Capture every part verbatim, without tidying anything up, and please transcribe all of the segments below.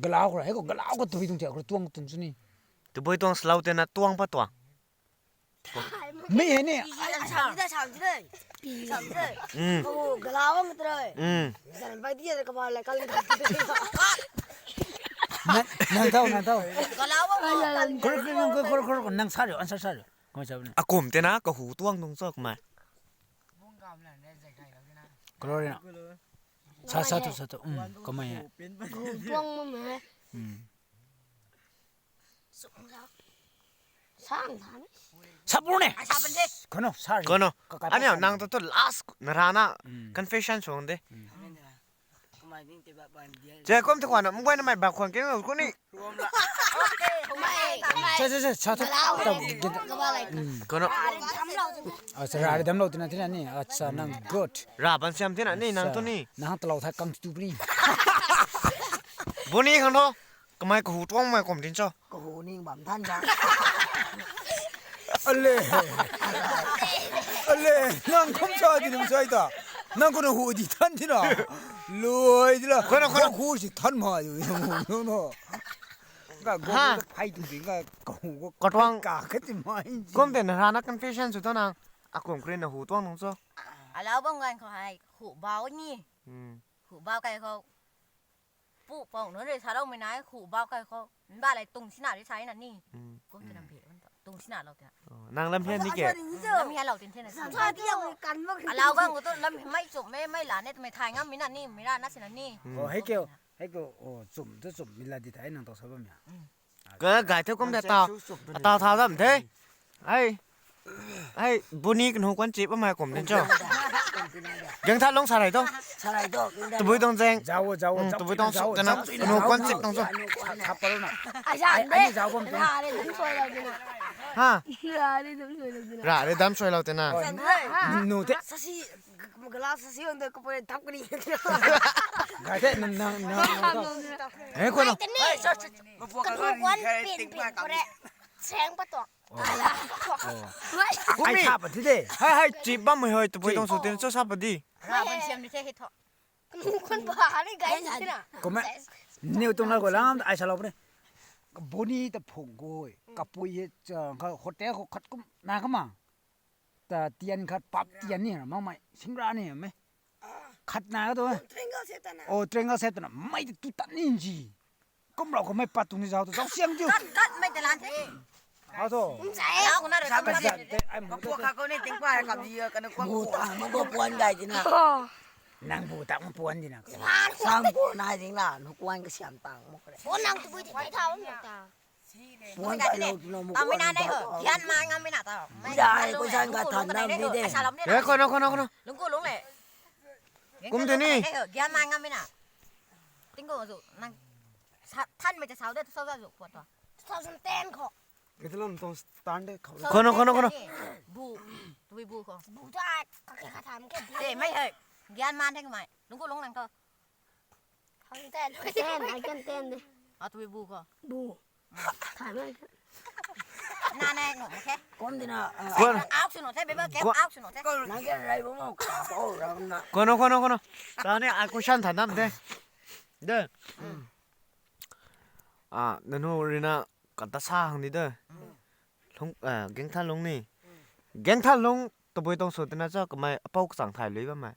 Galau khou, hei khou galau khou tabui tuang thiak khou tuang tuang sini. Tabui tuang slow tena tuang pa tuang. Mi hei ni. Sam de, sam de. Sam de. Mm. Kau galau ang tre. Mm. Zan bai dia ka ba la kal. Nang, nang tau, nang tau. Galau ang. Kor, kor, kor, kor, kor, nang sa rio, answer sa rio. Kamei sa ni. Akum tena kahu tuang tuang cho kamei. Kalori na. Sa, sa tu, sa tu. Mm, kamei. Kahu tuang mo me. Mm. Sang tha ni. Sabur ne. Ai, sa ban de. Kono, sorry. Kono. Ka, ka, Aniu, sorry. Nang tu tu last na rana. Mm. Confession song de. Mm. Che, kum tu kwan, mgwen na mai bak khwan keng ko ni. Che, che, che, cha, cha. Galau. Tau, gin, gin. Galau. Mm. Kono. Ah, sa ra dam lo tina, tina ni. Acha, nang good. Ra ban siam tina ni, nang tu ni. Nang talau thai kang tu ni. Buni khang tho. Kamei kahu tuang mai kum din cho. Kahu ning bam than da. Ale. Ale, nang kum sa di nang sai ta. Nang kum na hu di than di na. Lui di la. Khona, khona. Kahu si than ma di. No, no, no. Ka go Ha. Phai tu di ka kahu ko. Ka tuang. Ka ka ti mai. Kum te na rana confession su to nang. Akum krin na hu tuang nung cho. Alau bam gan khou hei hu bau ni. Hmm. Hu bau kai khou. Pu pau nunc rui sa loumei nai, hu bau kai khou. Nba lai tung sina rui sa na ni. Hmm. Kum tu lam phe, tum tung sina lou tina. Oh, nang lam hian ni ke? Lam hian lou tin thena. Sa dia kan mak. Alau gang tu lam mai chum mei, mei la ne, mei thai ngam mi na ni, mi ra na sina ni. Hmm. Oh, hei kyo, hei kyo, oh, chum tu chum mi la di thai nang tau sa bam ya. Hmm. Ka gai the kum de tau. Tau tha dam the. Ai. Ai, Buni kanu kwan chip amai kum din cho. Gang tha long sarai to. Sarai to. Tabui tong jeng. Zao, zao, Hmm, zao, tabui tong zao, suk tana. Zao, kanu zao, kwan chip tong cho. Sa, sa, palo na. Ai, ai, ai, zao bom tu. Ra le dam soi lou dina. Ha? Ra le dam soi lou dina. Ra le dam soi lou dina. Oh, nu te. Sasi, gala sasi ang de ko poi dam kani. Gai te, nang, nang, nang, nang. Eh, ko na. Kanu kwan pin pin ko re. Seng pa to. Oh. Oh. Ai, sa pa di de. Hai, hai, chip bam hoi, tabui tong suk tin cho sa pa di. Ra ban siam ni the hi tho. Kanu kwan pa ni gai ni na. Kumna. Niu tung na ko lam, ai sa lou pa ni. Buni ta phung ko. Kapui he, cha, ka hotel khou khat kum na kama. Ta tian khat pap tian ni ra, mamei, singra ni me. Khat na ka tu, eh? Oh, triangle shape ta na. Oh, triangle shape ta na. Mei tu tat ni ji. Kum rau ko mei pat tu ni zao tu, zao siang tu. Kat, kat, mei ta lan the. Hao tu. Kum sa e. Lau na re, kat, kat, kat. Ai, mu Kapu tu. Ka ko ni ting pa ka bi ka na ko. Mu ta, mu ko puan gai di na. Oh. Nang bu ta mu puan di na. Sang ko na ding la, nu kuan ka siam tang mo kre. Ko nang tu bu ti thai tha mo ta. Puan bai lou tu na mu Tao mi na kuan nai ho. Gian man ngam mi na tao. Mai Ya, ai, ko zan ka than na mi de. Ai, sa lam ni Eh, na. Kono, kono, kono. Lungku lung le. Kum te ni. Gian man ngam mi na. Tingko zu nang. Sa, than mei ta sau de, sau za zu puat to. Two thousand ten khou. Kiti lam tong stand de khou. Kono, kono, kono. Bu. Tui bu ko. Bu ta ka ke ka tham ke. Te mai he. Gian man the mai. Lungku lung nang to. Ten, I can ten de. A tui bu ko. Bu. Thai mai. Na na no, okay. Kom di na, ah, Kuan. Out sunu the, bebe, get Kuan. Out sunu the. Nang ke rai bo mo, ka bo ra na. Kono, kono, kono. Ta ni ai question than nam de. De. Ah, nanu rina kata sa hang di de. Lung, ah, Gengtha lung ni. Gengtha lung tabui tong sw tina cha kamei apou kachang thai lui bammei.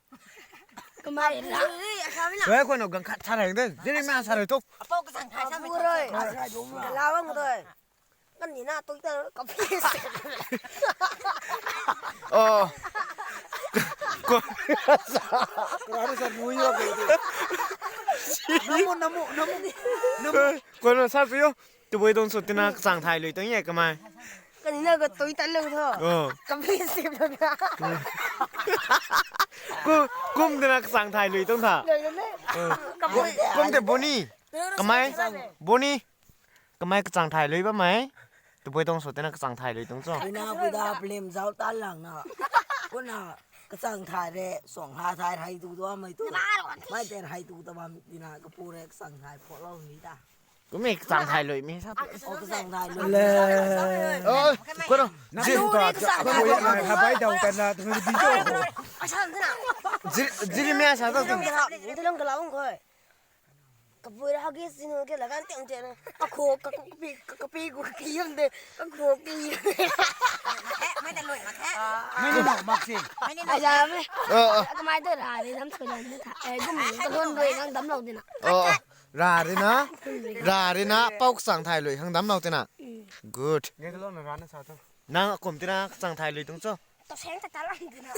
Kamei la. Ui, ui, asa mi na. Wei, kono gang khat sa rei de. Jiri ma sa rei tu. Apou kachang thai sa mi Abu tu. Roi. Asa rei bu ma. Gala bang tu. Kan ni na tu ta kapi. Oh. Ko. Kara sa mu yo ko. Namu, namu, namu. Namu. Kono sa piyo. Tabui tong sw tina kachang thai lui tong ye kamei. Kan ni na ka tu ta lung tho. Oh. Kapi sip lung na. Ku, kum tina kachang thai lui tong tha. Lung na. Oh. Kapi. Kum te Boni. Kamei. Boni. Kamei kachang thai lui bammei. Tabui tong sw tina kachang thai lui tong cho. Ina pui da plim zau ta lang na. Kuna kachang thai re, suang ha thai rai tu tu mei tu. Mei te rai tu ta bam tina kapu re kachang thai pho lou ni ta. Kumei kachang thai lui mi sa. O kachang thai lui. Le. Oh, kono. Ji ta, ko ya na ha bai dau ta na tu di cho. Jiri, jiri mi sa ta tu. Ni tu lang gala ung koi. Kapui ra hagi sinu ke lagan tiang tiang na. Kakho, ka, kapi, ka, kapi gu ki yam de. Kakho ki yam de. Mei na lui mak he. Mei na lui mak si. Mei na lui. Aja me. Kamai tu ra de nam sui na tha. Eh, gum ni ka hon rui nang dam lou de na. Oh, ra de na. Ra de na. Pau kachang thay lui hang dam lou de na. Good. Nang akum tina kachang thay lui tung cho. Tau seng ta talam tina.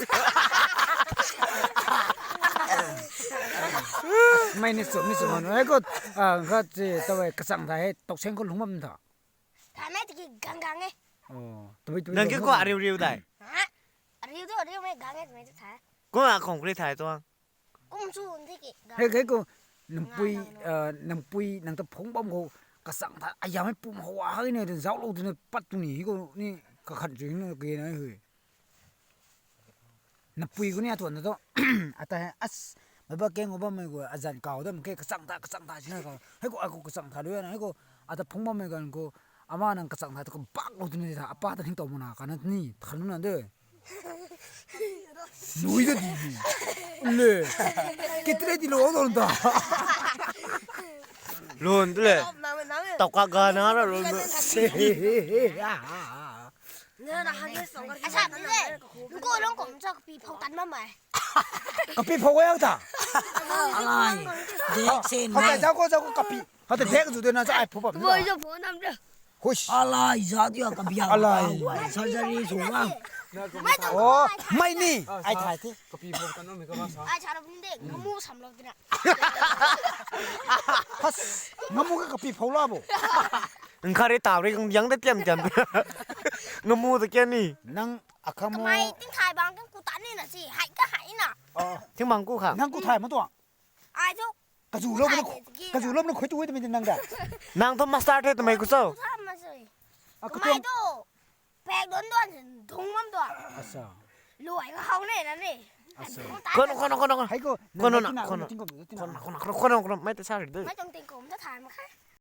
Mei ni sum ni sum man. Hei ko, ah, khat si tawei kachang thay hei tau seng ko lung bam tha. Tha mei tiki gang gang e. Oh, tawei tawei. Nang ke ko ariu riu dai. Ha? Ariu tu ariu mei gang e mei tu tha. Ko a khong kri thay tuang. Kum chu ndi ki. Hei, hei ko, nang pui, ah, nang pui, nang ta phung bam ko, kachang tha, aya mei pum hou a hei ne, zauc lou tina pat tu ni, hei ko, ni, kakhan chu ni, ke na hui. Nang pui ko ni atuan na to, ata hei, as, mei ba keng ko bam mei ko, azan kau dam ke, kachang tha, kachang tha, sina kau, hei ko, a ko kachang tha lu na, hei ko, ata phung bam mei kan ko, ama nang kachang tha, to ko bak lou tina tha, apa ta hing tau muna, kana ni, than na de. Nui da di. Le. Kitre di lo don da. Lon le. Tau ka ga na ra lon. Asa ni le. Ko long kom cha kapi phau tan ma mai. Kapi phau ya ta. Alai. Dek sen mai. Hata jako jako kapi. Hata dek zu de na cha ai phu bam. Moi jo phu nam de. Hush. Alai, za dia ka biang. Alai. Surgery sw a. Oh, mei ni. Ai thai the. Kapi phou tan mi ka ba sa. Ai cha ra bun de, ngamu sam lo tina. Has, ngamu ka kapi phou la bo. Nkhari taw ri kang yang de tiam tiam. Ngamu de kya ni. Nang akhamu. Mai ting thai bang kang ku tan ni na si, hai ka hai na. Oh. Ting bang ku kha. Nang ku thai ma tuang. Ai tu. Kazu lou na, kazu lou na khui tu wei tu mi nang da. Nang tu master the tu mei ku so. Sa ma sui. A ku Kamai tu. Tu. Pek don don sin dung mam tu. Asa. Luai ka hau ne na ni. Asa. Kono kono kono kono. Hai ko. Kono na kono. Ting ko ting ko. Kono kono kono kono kono mai ta sa ri de. Mai tong ting ko ta thai ma kha.